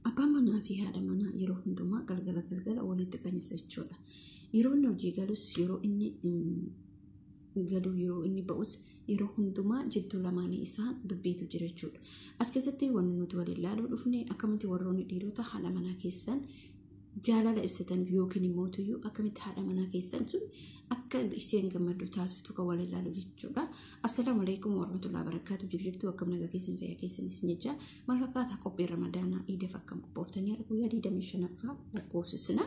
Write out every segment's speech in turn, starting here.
Abbaan manaa fi haadha manaa yeroo hundumaa galgala galgala walitti qanisa jechuudha. Yeroo inni hojii galus, yeroo inni galu, yeroo inni ba'us, yeroo hundumaa jidduu lamaanii isaan dubbiitu jira jechuudha. As keessatti wanti nuti waliin ilaaluu dhufne akkamitti warroonni dhiirota haadha manaa keessan jaalala ibsatan yookiin immoo tuyyuu akkamitti haadha manaa keessan sun akka isheen gammaddu taasiftu kan waliin ilaalu jechuudha. Assalaamu alaikum warahmatullahi wabarakatuh. Jirtu akkam nagaa keessan, fayyaa keessan isin jecha. Maal fakkaata qophii Ramadaanaa iidaaf akkam qophooftanii? Guyyaa 25ffaa lakkoofsisna.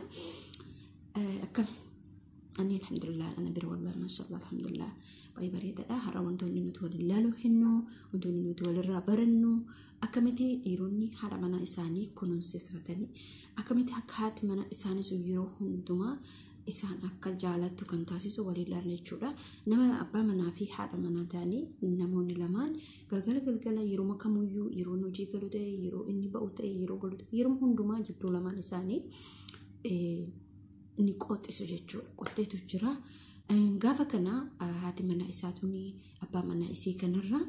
Akkam? Ani alhamdulillah, ana bira wallahi mashallah, alhamdulillah, baay'ee bareedaadha. Har'a wantoonni nuti waliin ilaaluu hinnu, wantoonni nuti walirraa barannu, akkamitti dhiironni haadha manaa isaanii kunuunsifatanii, akkamitti akka haati mana isaanii sun yeroo hundumaa isaan akka jaalattu kan taasisu waliin ilaalla jechuudha. Nama abbaa manaa fi haadha manaa ta'anii namoonni lamaan galgala galgala yeroo kamuyyuu, yeroo hojii galu ta'e, yeroo inni ba'u ta'e, yeroo galu ta'e, yeroo hundumaa jidduu lamaan isaanii ni qoxisu jechuudha. Qotteetu jira. Gaafa kana haati manaa isaatuun abbaa manaa isii kanarraa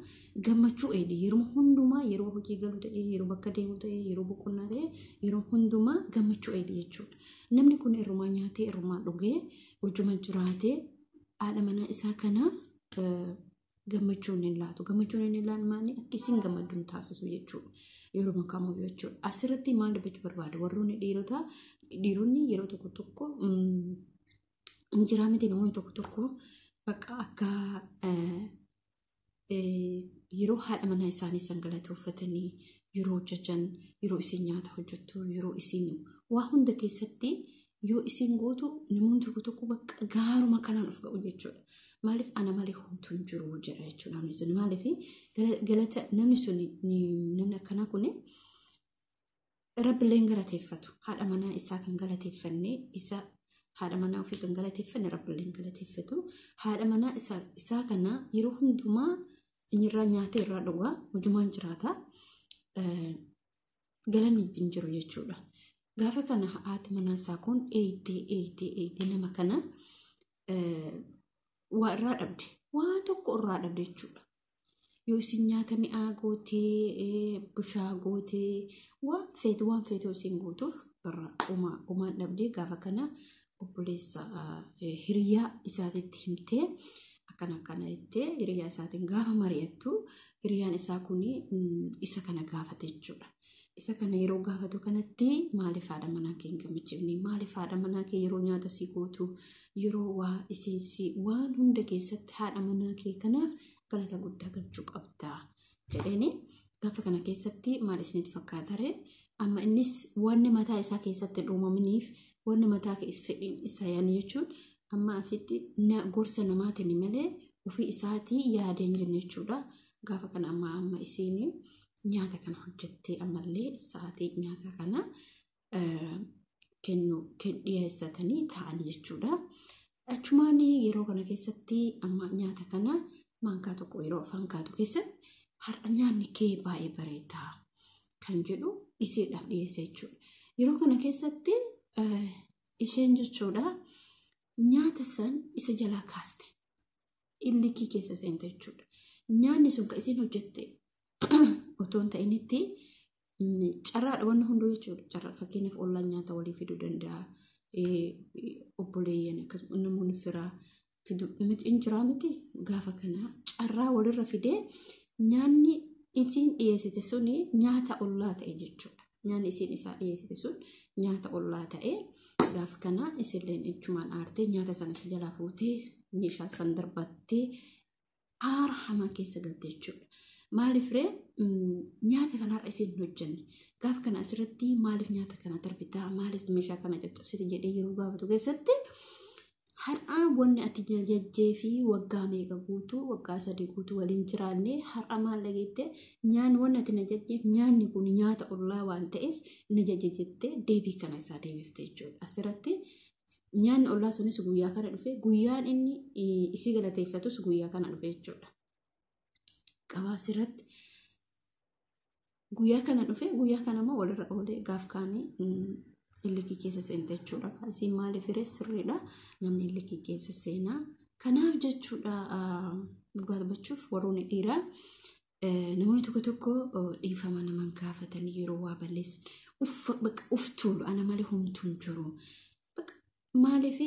gammachuu eedi. Yeroo hundumaa, yeroo hojii galu ta'e, yeroo bakka deemu ta'e, yeroo boqonnaa ta'e, yeroo hundumaa gammachuu eedi jechuudha. Namni kun irrumaa nyaatee, irrumaa dhugee, hojuma jiraatee haadha manaa isaa kanaaf gammachuun hin laatu. Gammachuun hin laatu maali? Akka isin gammaddu hin taasisu jechuudha. Yeroo kamuu jechuudha. Asirratti maal dubbachuu barbaada? Warroonni dhiirotaa, dhiironni yeroo tokko tokko injiraa miti, namoonni tokko tokko bakka akka yeroo haadha manaa isaanii san galateeffatanii yeroo hojjetan, yeroo isin nyaata hojjettu, yeroo isin waa hunda keessatti yoo isin gootu, namoonni tokko tokko bakka gaaruma kanaan of ga'u jechuudha. Maaliif ana malee homtuu hin jiru jedha jechuudha namni sun. Maaliif galata namni sun, namni akkanaa kun Rabbileen galateeffatu. Haadha manaa isaa kan galateeffanne, isa haadha manaa ofii kan galateeffanne Rabbileen galateeffatu. Haadha manaa isaa kana yeroo hundumaa inni irraa nyaatee, irraa dhugaa, hojumaan jiraata. Galanni hin jiru jechuudha. Gaafa kana haati manaa isaa kun eeyitee eeyitee eeyitee nama kana waa irraa dhabde. Waa tokko irraa dhabde jechuudha. Yoo isin nyaata mi'aa gootee, bushaa gootee, waan feetu waan feetu isin gootuuf irraa umaan dhabdee, gaafa kana obboleessa hiriyaa isaatitti himtee, akkana akkana jettee hiriyaa isaatiin gaafa mari'attu, hiriyaan isaa kun isa kana gaafate jechuudha. Isa kana yeroo gaafatu kanatti, maaliif haadha manaa kee hin gammachiifne? Maaliif haadha manaa kee yeroo nyaata si gootu, yeroo waa isin si waan hunda keessatti haadha manaa kee kanaaf galata guddaa galchuu qabda jedheeni. Gaafa kana keessatti maal isinitti fakkaata ree? Amma innis wanni mataa isaa keessatti hin uumaminiif, wanni mataa fedhiin isaa yaani jechuun, amma asitti gorsa namaatiin malee ofii isaatii yaadee hin jenne jechuudha. Gaafa kana amma isiin nyaata kana hojjettee, ammallee sa'aatii nyaata kana kennu dhiyeessatanii ta'an jechuudha. Achumaan yeroo kana keessatti amma nyaata kana maankaa tokko yeroo afaan kaatu keessatti, har'a nyaanni kee baay'ee bareedaa kan jedhu isheedhaaf dhiyeesse jechuudha. Yeroo kana keessatti isheen jechuudha nyaata san isa jalaa kaaste, illikii keessa seente jechuudha. Nyaanni sun kan isheen hojjette otoo hin ta'initti carraadha wanni hunduu jechuudha. Carraa, fakkeenyaaf, ollaan nyaata walii fiduu danda'a. Obboleeyyan akkasuma namoonni firaa fiduu miti hin jiraa miti. Gaafa kana carraa walirra fidee nyaanni isiin dhiyeessite suni nyaata ollaa ta'e jechuudha. Nyaanni isiin isaa dhiyeessite sun nyaata ollaa ta'e. Gaafa kana isilleen ichumaan aartee nyaata sana si jalaa fuutee, meeshaa san darbattee, aara hamaa keessa galte jechuudha. Maaliif ree nyaata kana har'a isiin hin hojjenne? Gaafa kana asirratti maaliif nyaata kana darbitaa, maaliif meeshaa kana caccabsite jedhee yeroo gaafatu keessatti, har'a wanni ati jajjee fi waggaa meeqa guutuu, waggaa 3 guutuu waliin jiraanne, har'a maal dhageette? Nyaanni wanni ati na jajjeef nyaanni kun nyaata ollaa waan ta'eef na jajje jettee deebii kana isaa deebifte jechuudha. Asirratti nyaanni ollaa sunis guyyaa kana dhufe, guyyaan inni isii galateeffatus guyyaa kana dhufe jechuudha. Qabaa asirratti guyyaa kana dhufe, guyyaa kana immoo walirra oolee gaaf kaanii illikii keessa seente jechuudha. Isiin maaliif hiree sirriidha, namni illikii keessa seenaa. Kanaaf jechuudha, dhugaa dubbachuuf warroonni dhiiraa Namoonni tokko tokko dhiifama naman gaafatanii yeroo waa balleessan uf tuulu, ana malee homtuu hin jiru. Maaliif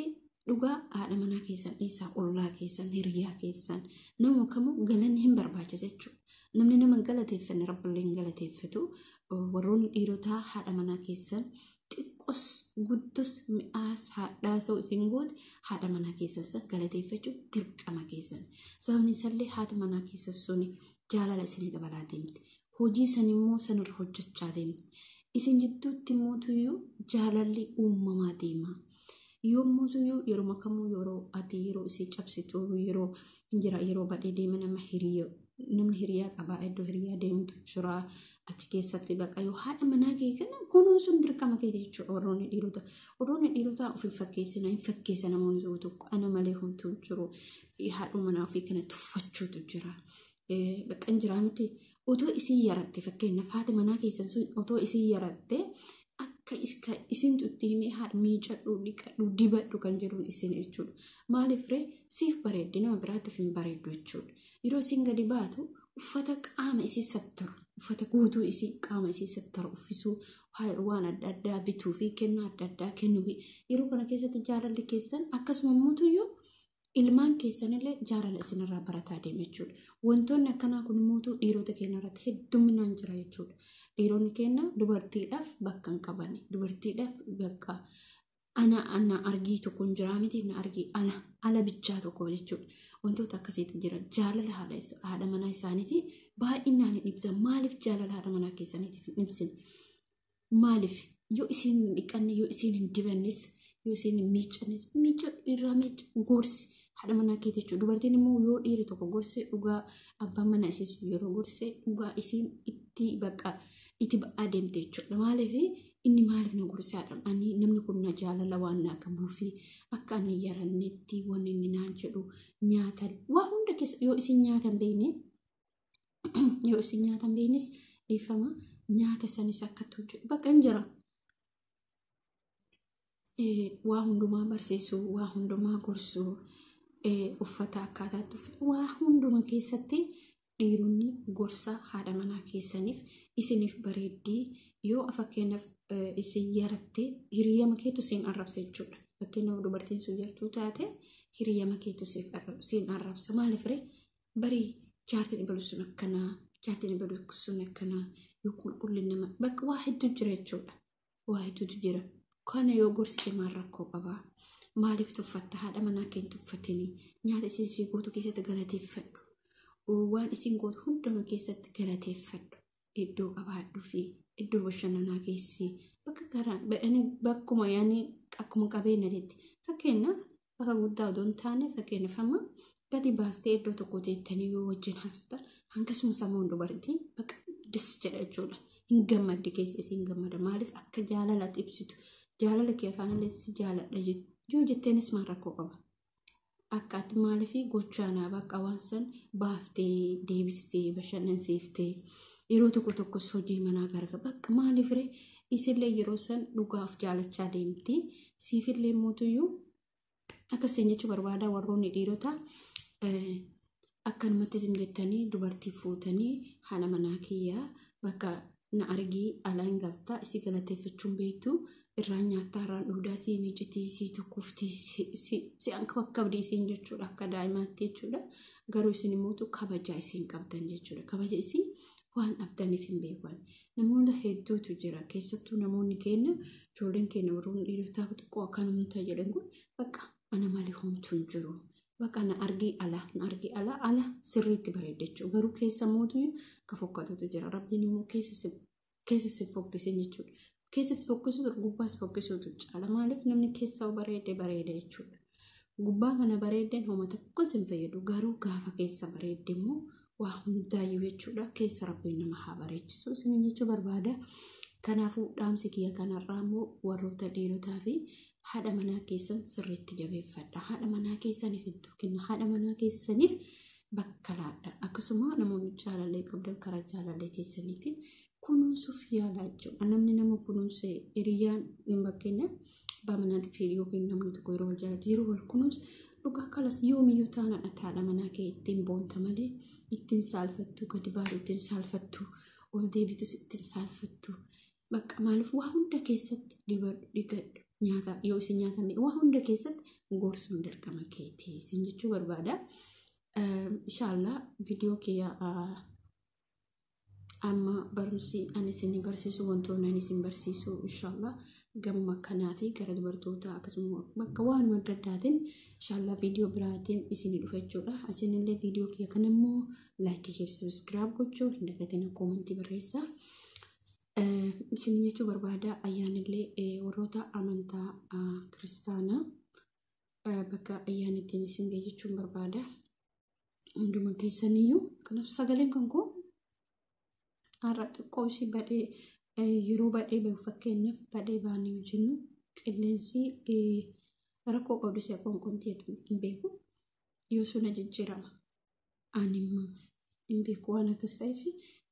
dhugaa haadha manaa keessan dhiisaa, ollaa keessan, hiriyaa keessan, nama kamuu galanni hin barbaachisa jechuudha. Namni nama hin galateeffanne Rabbillee hin galateeffatu. Warroonni dhiirotaa haadha manaa keessan xiqqoos guddus mi'aas haadhaasoo isin goote haadha manaa keessan san galateeffachuu dirqama keessan. Sababni isaallee haati manaa keessan suni jaalala isinii dabalaa deemti. Hojii san immoo sanirra hojjechaa deemti. Isin jidduutti immoo tuyyuu jaalalli uumamaa deema. Yommuu tuyyuu yeroo kamuu yeroo ati yeroo isii cabsitu yeroo jira yeroo badhee deema nama hiriya namni hiriyaa qabaa iddoo hiriyaa deemtu jira achi keessatti baqa yoo haadha manaa kee kana kunuunsuun dirqama keeti jechuudha. Warroonni dhiirota warroonni dhiirotaa of hin fakkeessina, hin fakkeessa namoonni tokko tokko ana malee homtuu hin jiru, haadha manaa ofii kana tuffachuutu jira. Bakka hin jiraa miti otoo isin yaratte, fakkeenyaaf haati manaa keessan sun otoo isin yaratte akka isintu itti himee haadha miicadhu, dhiqadhu, dibadhu kan jedhuun isin jechuudha. Maaliif ree? Siif bareeddi, nama biraatiif hin bareeddu jechuudha. Yeroo isin gadi baatu uffata qaama isii sattaru, uffata guutuu isii qaama isii sattaru uffisuu, waan adda addaa bituu fi kennaa adda addaa kennuu fi yeroo kana keessatti jaalalli keessan akkasuma immoo ilmaan keessanillee jaalala isinirraa barataa deema jechuudha. Wantoonni akkanaa kun immoo dhiirota keenya irratti hedduminaan jira jechuudha. Dhiironni keenya dubartiidhaaf bakka hin qaban. Dubartiidhaaf bakka ana ana argii tokko hin jiraa miti, na argii ala ala bichaa tokko jechuudha. Wantoota akkasiitu jira. Jaalala haadha manaa isaaniiti baay'inaan hin ibsan. Maaliif jaalala haadha manaa keessaniitiif hin ibsine? Maaliif yoo isin hin dhiqanne, yoo isin hin dibannes, yoo isin hin miiccannes, miicca irraa miicca gorsi haadha manaa keetii jechuudha. Dubartiin immoo yoo dhiirri tokko gorse dhugaa abbaan manaa isiis yeroo gorse dhugaa isiin itti bakka itti ba'aa deemte jechuudha. Maaliif inni maaliif na gorse haadha ani namni kun na jaalala waan naa qabuufi akka ani yarannetti wanni inni naan jedhu nyaata waa hunda keessa yoo isin nyaata hin beekne, yoo isin nyaata hin beeknes dhiifama, nyaata sanis akka hojjedhu bakka hin jira. Waa hundumaa barsiisuu, waa hundumaa gorsuu, uffata akkaataatti uffata waa hunduma keessatti dhiironni gorsa haadha manaa keessaniif isiniif bareeddii. Yoo fakkeenyaaf isin yaratte hiriyyama keetu siin arrabsa jechuudha. Fakkeenyaaf dubartiin sun yartuu taate hiriyyama keetu siin arrabsa. Maaliif ree? Barii jaartiin ibalu sun akkanaa, jaartiin ibalu sun akkanaa, yoo qulqullina nama bakka waa hedduu jira jechuudha. Waa hedduutu jira. Kana yoo gorsite maal rakkoo qabaa? Maaliif tuffatta? Haadha manaa kee hin tuffatini. Nyaata isin sii gootu keessatti galateeffadhu. Waan isin gootu hunduma keessatti galateeffadhu. Iddoo qabaadhu fi iddoo bashannanaa keessi bakka garaa bakkuma yaani akkuma qabeenyatitti. Fakkeenyaaf bakka guddaa odoo hin taane, fakkeenyaaf amma gadi baastee iddoo tokko teettanii yoo wajjin haasoftan hangasuma sammuun dubartii bakka dis jedha jechuudha. Hin gammaddi, keessa isiin gammada. Maaliif akka jaalalatti ibsitu? Jaalala kee afaan si jaaladha yoo jetteenis maal rakkoo qaba? Akka ati maaliif gochaanaa bakka waan san baaftee deebistee bashannansiiftee yeroo tokko tokkos hojii manaa gargar bakka maaliif ree isillee yeroo san dhugaaf jaalachaa deemti. Siifillee mootuyyuu akkasiin jechuu barbaada. Warroonni dhiirotaa akkanumatti isin jettanii dubartii fuutanii haadha manaa kiyyaa bakka na argii alaa hin galtaa, isii galateeffachuun beektu, irraan nyaattaa, irraan dhuudaa, sii miicitii, sii tokkoftii, si bakka isiin jechuudha, akka daa'imaatti jechuudha. Garuu isin immoo kabaja isiin qabdan jechuudha. Kabaja isii waan dhabdaniif hin beekan. Namoota hedduutu jira. Keessattuu namoonni keenya, ijoolleen keenya, warroonni dhiirotaa xiqqoo akkanumta jedhan kun bakka ana malee homtuu hin jiru. Bakka na argii ala, na argii ala, ala sirriitti bareeda jechuudha. Garuu keessa mootu ka fokkatutu jira. Rabbiin immoo keessa si fokkisin jechuudha. Keessa si fokkisuutu gubbaa si fokkisuutu caala. Maaliif namni keessa bareede bareeda jechuudha. Gubbaa kana bareeddeen homa tokko sin fayyadu. Garuu gaafa keessa bareedde immoo waa hundaayyuu jechuudha. Keessa Rabbiin nama haa bareechisu isin jechuu barbaada. Kanaafuu dhaamsi kiyya kanarraa immoo warroota dhiirotaa fi haadha manaa keessan sirriitti jabeeffadha. Haadha manaa keessaniif iddoo kenna. Haadha manaa keessaniif bakka laadha. Akkasuma namoonni jaalallee qabdan karaa jaalallee teessaniitiin kunuunsuuf yaalaa jechuudha. Namni nama kunuunse hiriyyaan hin fakkeenya abbaa manaatii fi yookiin namni tokko yeroo wal jaalatu yeroo wal kunuunsu Dhugaa kalas yoomiyyuu taanaan ati haadha manaa kee ittiin boonta malee ittiin saalfattu, gadi baatu ittiin saalfattu, ol deebitus ittiin saalfattu. Bakka maaliif waa hunda keessatti dibadhu, dhiqadhu, nyaata yoo isin nyaatame waa hunda keessatti gorsuun dirqama keeti isin jechuu barbaada. Inshaallah viidiyoo kiyya amma barumsi ani isin barsiisu, wantoonni ani isin barsiisu inshaallah gamuma kanaa fi gara dubartoota akkasuma bakka waanuma adda addaatiin inshaallah viidiyoo biraatiin isin dhufa jechuudha. Isinillee viidiyoo kiyya kana immoo like, share, subscribe gochuu hin dagatina, koomantii barreessaa. Isin jechuu barbaada, ayyaanillee warroota amantaa kiristaanaa bakka ayyaana ittiin isin gahe jechuun barbaada. Hunduma keessaniyyuu. Kanaaf sagaleen kan koo har'a xiqqoo ishii badhee, yeroo badhee bahu, fakkeenyaaf badhee baanee yoo jennu qilleensi rakkoo qabdu si'a qoonqoonteetu hin beeku. Yoo suna jijjiirama. Ani immoo hin beeku waan akkas ta'eef,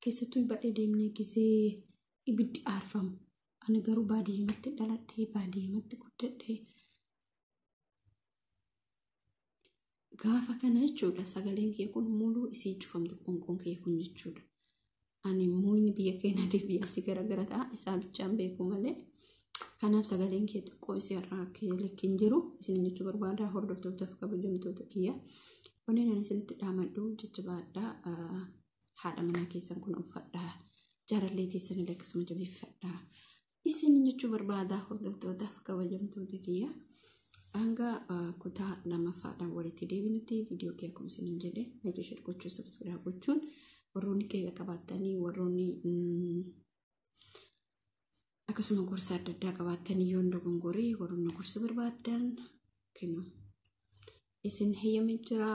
keessattuu badhee deemnee gisee ibiddi aarfamu. Ani garuu baadiyyumatti dhaladhee baadiyyumatti guddadhee. Gaafa kana jechuudha sagaleen kee kun muluu isii cufamtu, qoonqoon kee kun jechuudha. Ani muuyni biyya keenyaatiif biyya asii garagara ta'a, isaa bichaan beeku malee. Kanaaf sagaleen kee xiqqoo isii irraa likkiin jiru isin jechuu barbaada, hordoftootaaf kabajamtoota kiyya. Wanneen ani isinitti dhaamadhu, jajjabaadhaa, haadha manaa keessan kun uffadhaa, jaalallee teessan illee akkasuma jabeeffadhaa. Isin jechuu barbaada, hordoftootaaf kabajamtoota kiyya. Hanga kutaa lammaffaadhaan walitti deebinutti viidiyoo kee akkuma isiniin jedhe like, share gochuu, subscribe gochuun, warroonni qeeqa qabaattanii, warroonni akkasuma gorsa adda addaa qabaattanii, yoon dogongoree warroonni gorsa barbaaddan kennu. Isin hayyamee jira,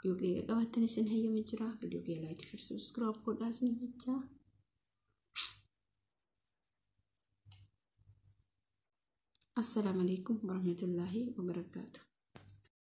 yoo qeeqa qabaattan isin hayyamee jira. Viidiyoo kee like, share, subscribe godhaa isin jechaa. Assalaamu alaikum warahmatullaahi wabarakaatuh.